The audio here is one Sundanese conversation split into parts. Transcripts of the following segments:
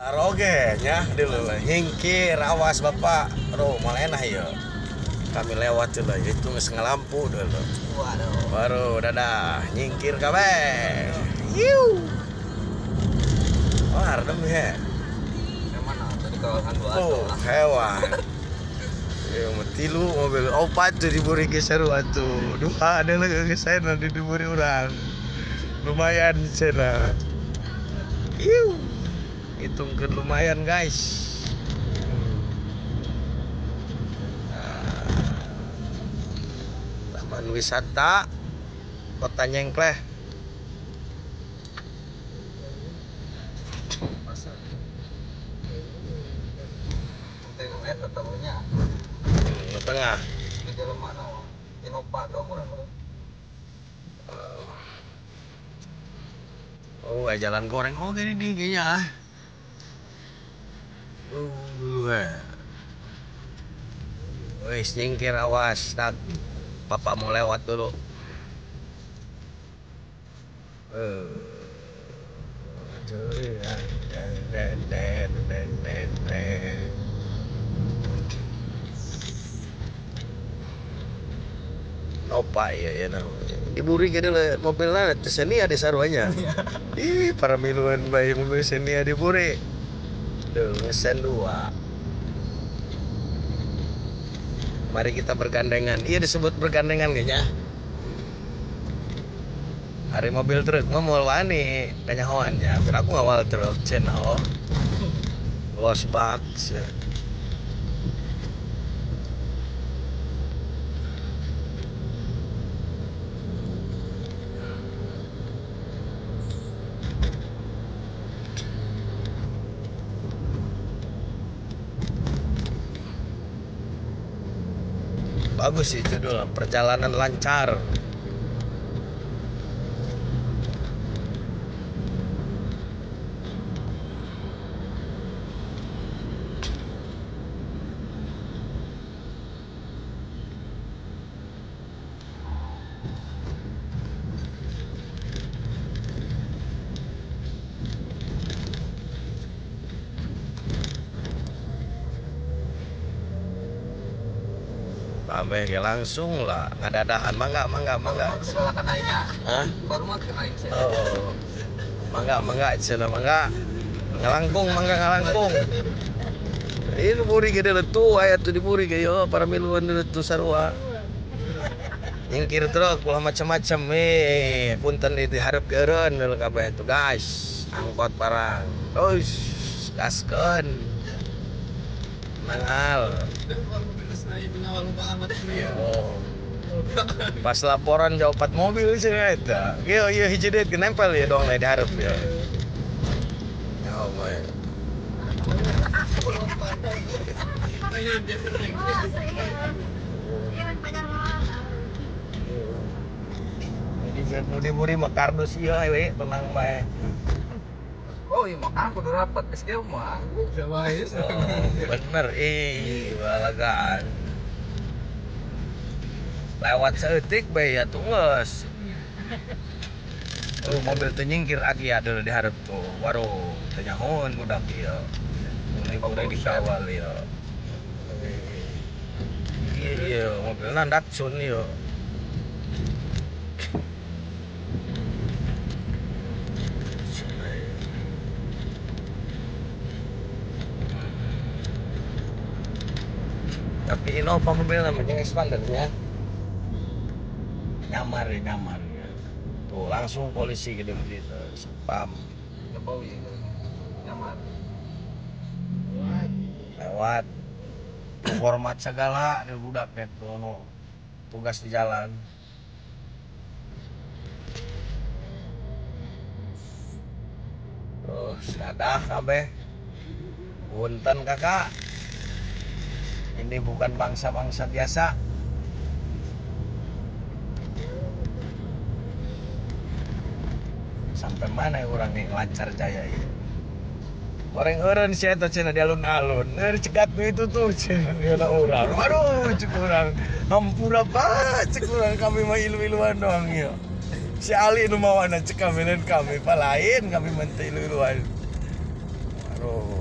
Aroge nya dulu nyingkir awas bapak. Aduh, malah enak ya. Kami lewat dulu itu geus ngalampu dulu. Waduh. Baru dadah nyingkir kabeh. Yiu. Wah, redem ya. Yang mana? Tadi kawasan dua. Oh, hewan. Ya, tilu mobil opat tuh diburi geser atuh. Dua ada lagi geser nanti diburi urang. Lumayan cenah. Iu. Hitungkeun lumayan, guys. Nah, Taman Wisata Kota Nyengkleh. Pasar. Tengok ketemunya. Di tengah. Di dalam mana? Innova dong urang. Oh, jalan goreng. Oh, gini nih kayaknya. Wis nyingkir awas, tak. Bapak mau lewat dulu. Nopa ya ya namanya. Diburi gede lah mobilnya seni ada saruannya. Ih, para miluan bayi mobil seni ada diburi. Tuh, ngesen dua. Mari kita bergandengan. Iya disebut bergandengan kayaknya. Hari mobil truk mah moal wani kanyahoan ya. Biar aku ngawal truk cenah. Los bak. Bagus sih judul, perjalanan lancar. Sampai langsung lah, ngadadahan mangga mangga mangga. Hah? Baru mah kenain sih. Oh. Mangga mangga cenah mangga. Ngalangkung mangga ngalangkung. Ini buri gede letu aya tuh diburi ge yo para miluan letu sarua. Nyingkir truk ulah macam-macam punten dihareup geureun deuleu kabeh tuh guys. Angkot parang. Terus gaskeun. Mangal. Oh. Pas laporan jauh 4 mobil sih eta. Ieu ieu hiji deui nempel ya dong di hareup ya. Ya Allah. Jadi nu diburi mah kardus ieu we tenang bae. Oh iya mah aku udah rapat SG mah. Bener ih balagaan. Lewat seeutik bae ya tuh geus. Tuh mobil teu nyingkir agi aya di hareup tuh. Waduh, teu nyahoeun budak ieu. Mulai dikawal ieu. Iya iya mobilna Datsun ieu. Tapi Innova mobil namanya Expander-nya. Nyamar ya, nyamar. Tuh langsung polisi gitu gitu. Spam. Nyamar. Lewat format segala ada budak gitu tugas di jalan. Terus dadah kabeh. Punten kakak. Ini bukan bangsa-bangsa biasa. Sampai mana orang yang lancar jaya ini? Orang eureun sia eta cenah di alun-alun. Cegat nu itu tuh cenah urang. Aduh, cek urang. Hampura pa, cek urang kami mah ilu-iluan doang ieu. Si Ali nu mawana cek kami lain kami, pa lain kami mah teu ilu-iluan. Aduh.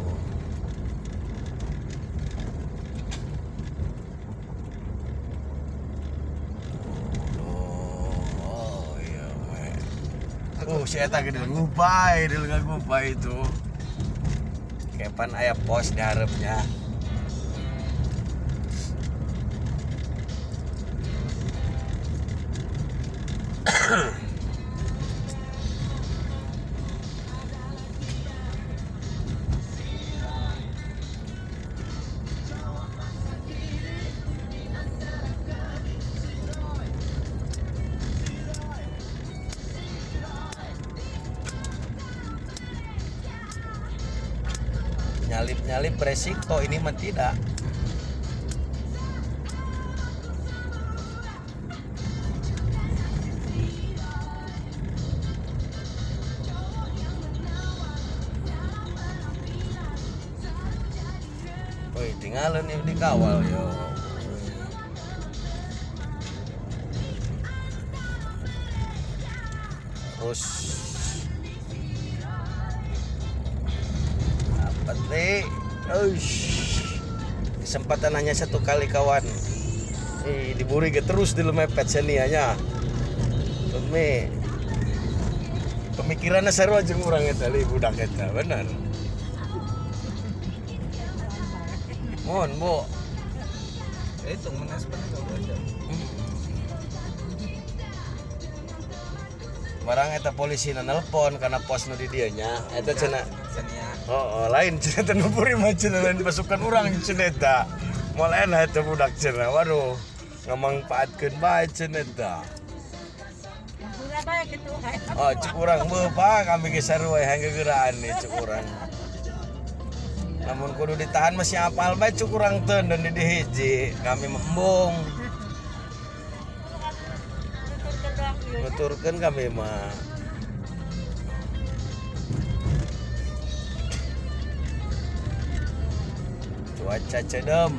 Aduh, si eta gede ngupai, dia ngupai itu. Kapan aya pos di hareup-nya. Nyalip-nyalip beresiko, ini mah tidak. Woi, tinggalin ini dikawal yo. Terus kesempatan hanya satu kali kawan. Diburi ke terus di lemepet senianya. Tumi pemikirannya seru aja ngurang eta li budak eta bener. Mohon bu. Itu menes aja. Barang eta polisi na nelpon karena pos nu di dieu nya. Eta cenah. Oh, lain cenah teh nu buri mah cenah lain pasukan urang cenah eta. Moal enak eta budak cenah. Waduh, ngamangpaatkeun bae cenah eta. Oh, cek urang beuh Pak, kami ge sarua hayang gegeraan nih cek urang. Namun kudu ditahan masih apal bae cek urang teu dan di hiji, kami embung. Nuturkeun kami mah. Cuaca cedem.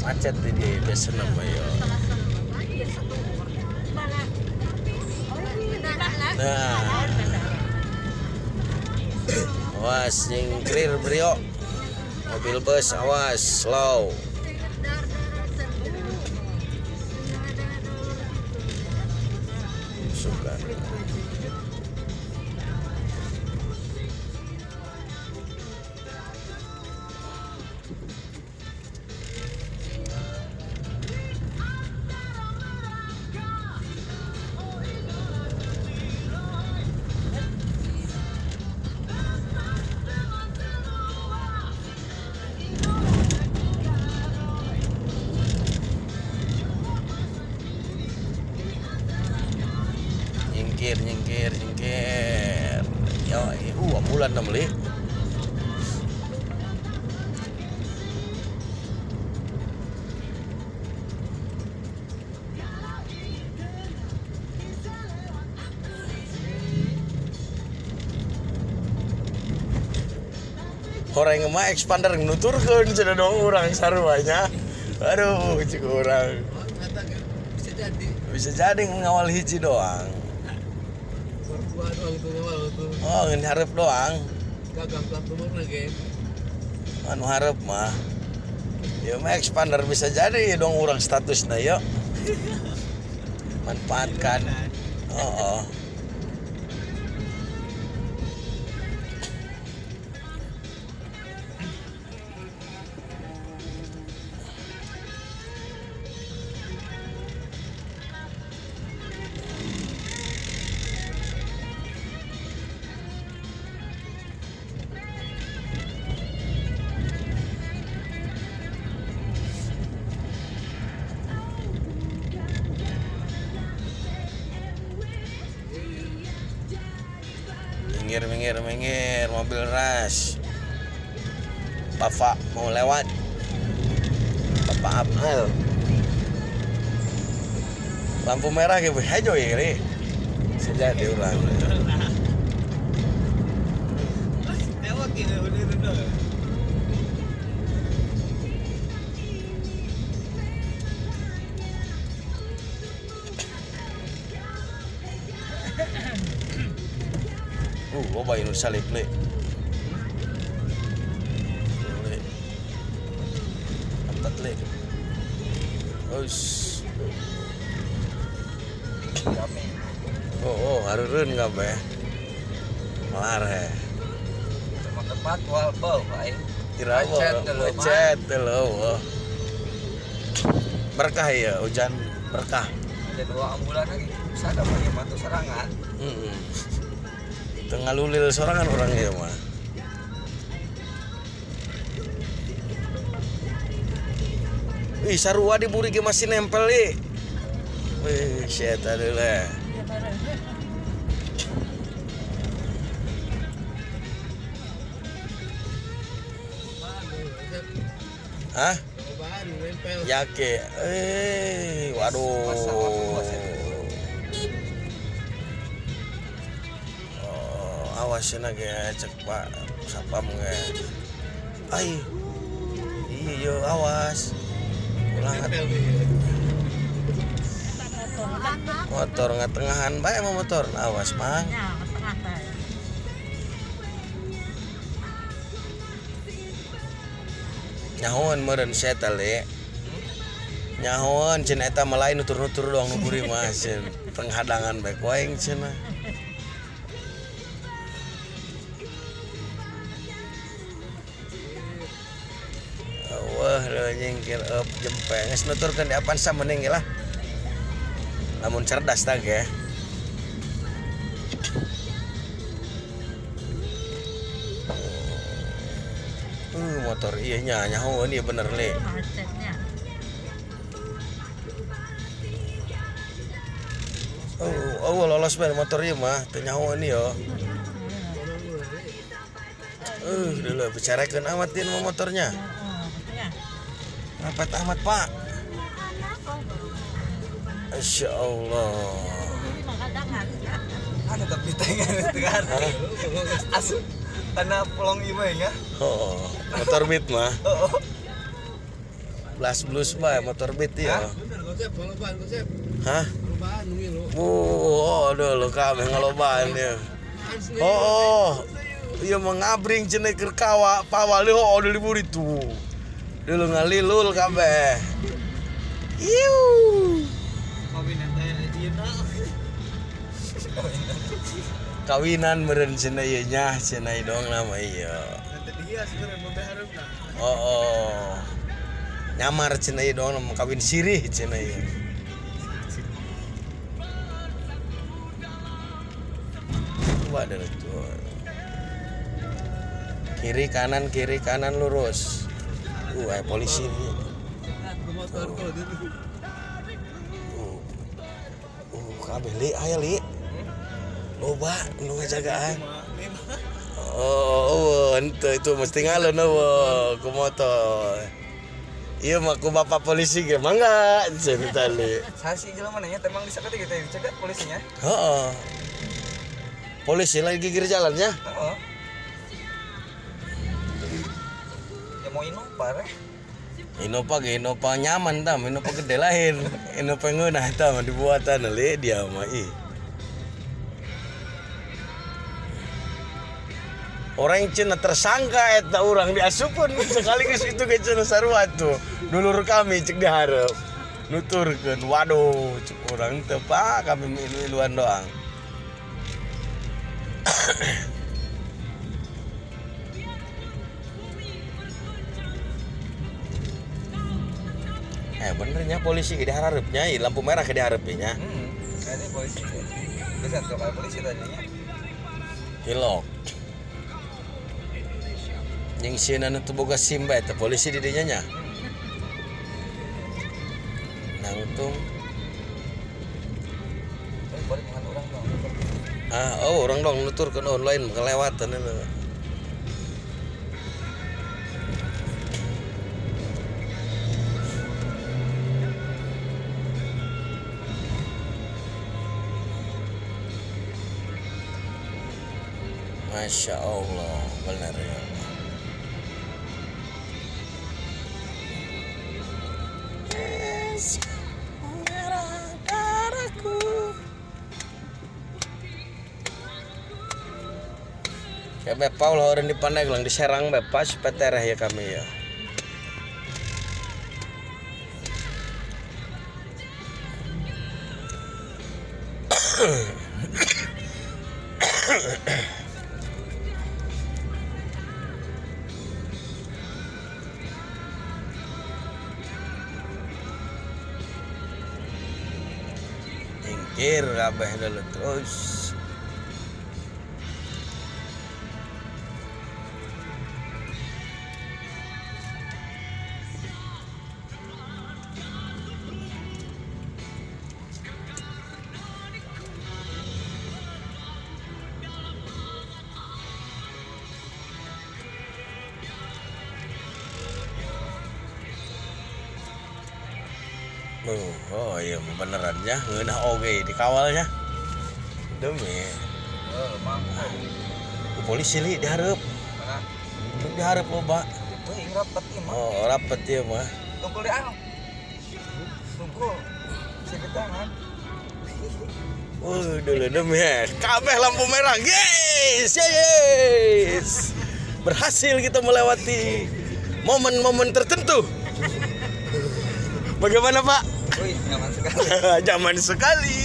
Macet di dia biasa nama ya. Nah, awas nyingkrir brio, mobil bus awas slow. Suka. Nyingkir, nyingkir, nyingkir. Ya, ambulan dah beli. Orang mah expander nuturkeun cenah dong urang saruanya. Aduh, cik urang. Bisa jadi. Bisa jadi ngawal hiji doang. Oh, ini harap doang. Anu harap mah. Ya mah expander bisa jadi dong urang statusna yuk. Manfaatkan. Oh. Minggir, minggir, minggir, mobil ras. Bapak mau lewat. Bapak Abdul. Lampu merah gitu, hejo ini. Sejak diulang. Loba nu disalip le. Le. Atat le. Ois. Oh, harureun kabeh. Melar he. Cuma tempat wal bau aing. Macet lho. Berkah ya, hujan berkah. Ada 2 ambulan lagi bisa ada pakai bantu serangan. Heeh. Teu ngalulil sorangan orang ieu mah. Ih, sarua diburi ge masih nempel li. Wih, eta deuleu. Hah? Yake, waduh. Oh, awas ya ge cek Pak sapam ge. Ai. Iya, awas. Ulah motor ngatengahan bae mah motor. Awas, Mang. Nyahoan meureun saya le. Nyahoan cenah eta mah lain nutur-nutur doang nu buri mah cenah. Penghadangan bae ku aing cenah. Wah, leuh nyingkir eup jempe. Geus nuturkeun di Avanza mending ge lah. Lamun cerdas tah ge. Motor iya nya nyahoan ieu bener le. Oh, lolos bae motor ieu mah teu nyahoan ieu. Deuleu bicarakeun amat ieu mah motornya. Rapat amat, Pak. Masya Allah. Ada tapi tangan tegar. Asup karena polong ieu mah ya. Oh, motor beat mah. Blas blus mah motor beat ya. Hah? Oh, aduh lu kabeh ngalobaan ya. Oh, ieu mah ngabring cenah keur kawa pawal oh dilibur itu. Dulu ngalilul kabeh. Iu. Kawinan meureun cenah ieu nya cenah doang nama ieu. Oh, oh. Nyamar cenah ieu doang nama kawin sirih cenah ieu. Coba dulu tuh. Kiri kanan lurus. Polisi ini. Kabeh li aya li. Loba nu ngajagaan. Oh, ente itu mesti ngalun eueuh ku motor. Ieu mah ku bapak polisi ge mangga cenah tali. Sasi jelema nanya temang disaketik gitu dicegat polisinya. Heeh. Polisi lagi gigir jalannya. Heeh. Ya mau Innova reh. Innova ge Innova nyaman tah, Innova gede lain. Innova ngeunah tah mah dibuatan li dia mah ih. Orang cenah tersangka eta urang diasupkeun sekaligus itu ge cenah sarua tuh. Dulur kami cek dihareup. Nuturkeun, waduh cek urang teu Pak, kami milu-miluan doang. Benernya polisi ge dihareup nya, lampu merah ge dihareup nya. Ini polisi. Bisa tuh kalau polisi tadinya. Hilok. Jeung sieun anu teu boga SIM bae teh polisi di dinya nya. Nangtung. Oh, orang dong nuturkeun online kelewatan eta. Masya Allah, benar ya. Es merah darahku. Kayak Paul orang di Pandeglang di Serang pas petereh ya kami ya. Nyingkir kabeh dulu terus. Oh iya benerannya ngeunah oge dikawalnya demi polisi li dihareup. Mana? Dihareup loba. Teuing rapet ieu mah. Oh, rapet ieu mah. Tungkul di anu. Tungkul. Seketangan. Dulu demi kabeh lampu merah. Yes, yes. Berhasil kita melewati momen-momen tertentu. Bagaimana Pak? Wih, nyaman sekali. Nyaman sekali.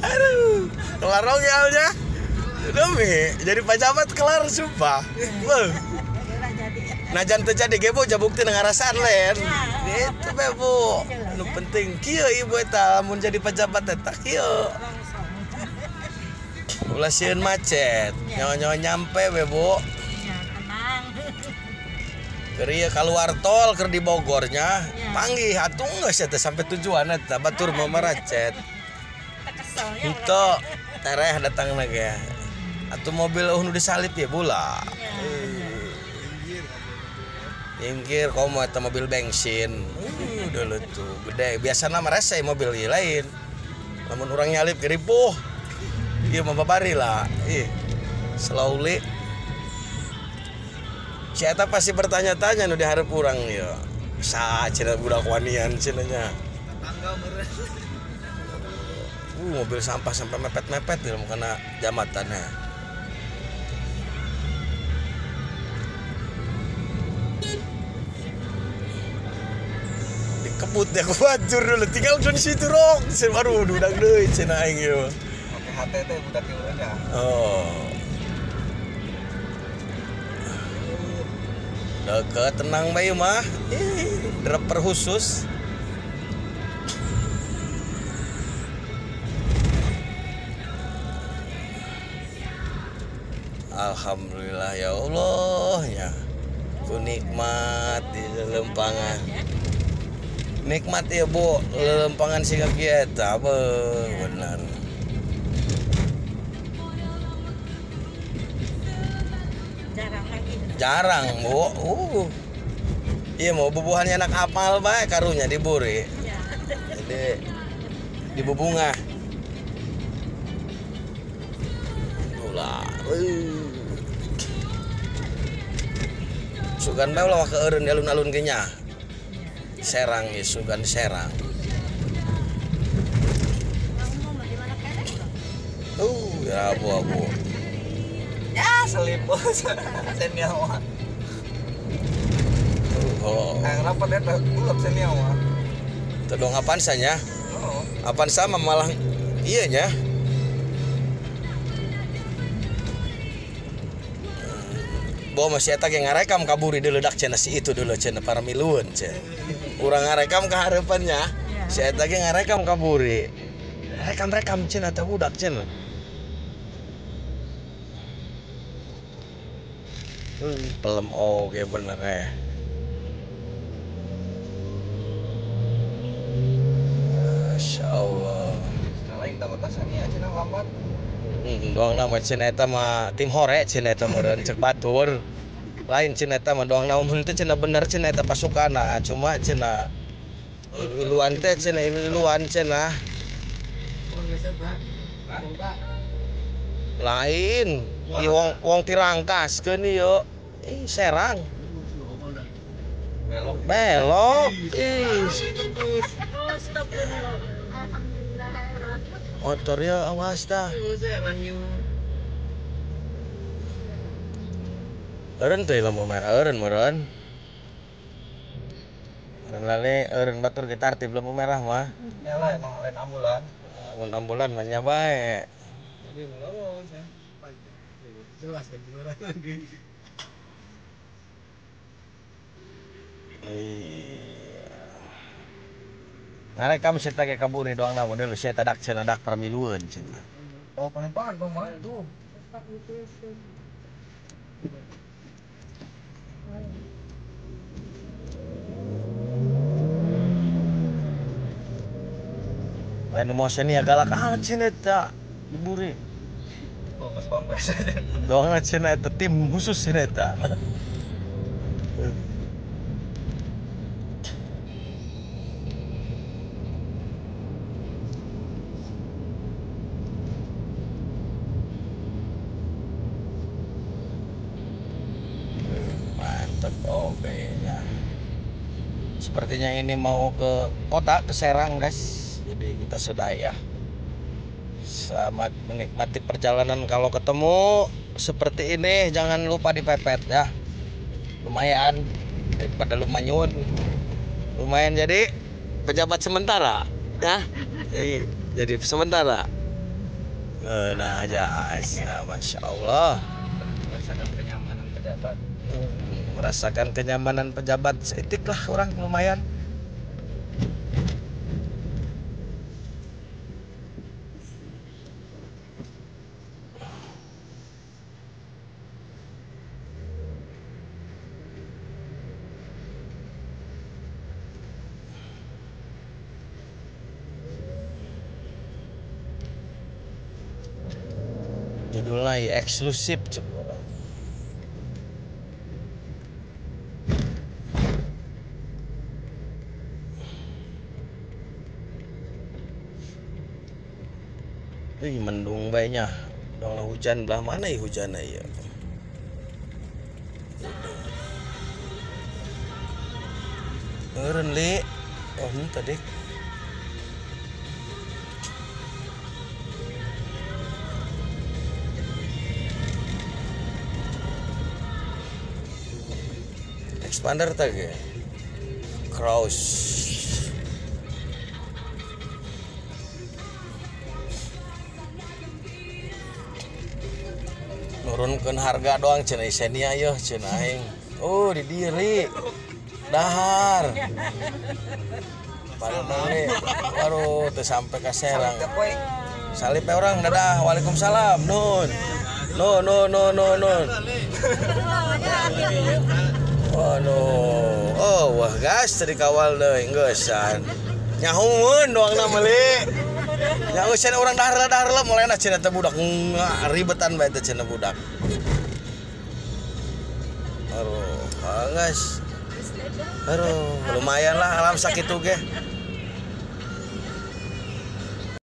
Aduh, kelar royalnya. Demi, jadi pejabat kelar sumpah. Nah, jangan terjadi gebo jabukti ngarasaan lain. Itu bebo. Nu penting kieu ibu eta lamun jadi pejabat eta kieu. Ulah sieun macet, nyawa-nyawa nyampe bebo. Keur keluar tol keur di Bogornya, panggih atuh geus eta sampai tujuan eta batur mah maracet. Henteu tereh datang ge. Atuh mobil eueuh nu disalip ya bula. Nyingkir komo eta mobil bensin. Dulu tuh gede biasana mah rese mobil ieu lain. Lamun urang nyalip geripuh. Ieu mah babari lah. Ih. Slowly. Si eta pasti bertanya-tanya nu dihareup urang ieu. Sa cenah budak wanian cenah nya. Tetangga meureun. Mobil sampah sampai mepet-mepet di dalam kana jamatannya. Dikebut deh aku bajur dulu tinggal di situ rok. Aduh budak deui cenah aing ieu. Oke HTT budak ieu nya. Oh. Deket tenang bae mah. Dropper khusus. Alhamdulillah ya Allah ya. Ku nikmat di lempangan. Nikmat ya Bu, lempangan siga kieu eta bener. Jarang lagi. Jarang, Bu. Iya mau bubuhannya anak apal bae karunya diburi. Ya. Jadi dibubungah. Ulah. Sugan bae ulah keureun di alun-alun ge nya. Serang ya, sugan Serang. Ya abu-abu. Ya selip seniawa. Oh. Rapat eta ulap seniawa. Teu dong Avanza nya? Oh. Avanza mah malah iya nya. Bawa masih eta ge ngarekam kaburi diledak cenah si itu dulu cenah para milueun cenah. Urang ngarekam ka hareupannya. Si eta ge ngarekam kaburi. Rekam-rekam cenah teh budak cenah. Pelem oke bener ya. Masya Allah. Lain takut tasanya cenah lambat. Doang nama cenah eta mah tim hore cenah eta meureun cek batur. Lain cenah eta mah doang nama henteu cenah bener cenah eta pasukanna, cuma cenah iluan teh cenah iluan cenah. Lain, ieu wong wong tirangkaskeun ieu. Ih, Serang. Belok. Belok. Ih. Motor ya awas dah. Eureun teh lampu merah, eureun meureun. Eureun lale, eureun batur ge tartib lampu merah mah. Ya lah emang lain ambulan. Mun ambulan mah nya bae. Jadi ngomong saya. Jelas kan gimana lagi. Iya. Ngarekam sia ge kaburi doang na model sia tadak cenah dak parmilueun cenah. Oh, paling-paling bang mah itu. Lain motion ya galak amat cenah eta diburi. Oh, mas pampes. Doang cenah eta tim khusus cenah eta. Oke ya. Sepertinya ini mau ke kota, ke Serang guys. Jadi kita sudah ya. Selamat menikmati perjalanan. Kalau ketemu seperti ini jangan lupa dipepet ya. Lumayan daripada lumayan. Lumayan jadi pejabat sementara ya. Jadi sementara. Nah aja, Masya Allah. Merasakan kenyamanan pejabat. Merasakan kenyamanan pejabat seetik lah orang lumayan. Judulnya ya eksklusif. Ih, mendung baiknya. Dong hujan belah mana ya hujan ya. Eureun li. Oh, ini tadi. Expander tadi. Cross. Nurunkeun harga doang cenah Xenia yeuh cenah aing. Oh, di dieu li. Dahar. Baru beli, baru teu sampai ka Serang. Salip orang dadah. Waalaikumsalam. Nun. No no no no nun. Oh no. Oh, wah gas tadi kawal deui geus-an. Nyahueun doangna meuli. Ya geus cenah urang dahar lah mulai na cenah teh budak ribetan bae teh cenah budak. Aduh, guys. Aduh, lumayan lah alam sakitu ge.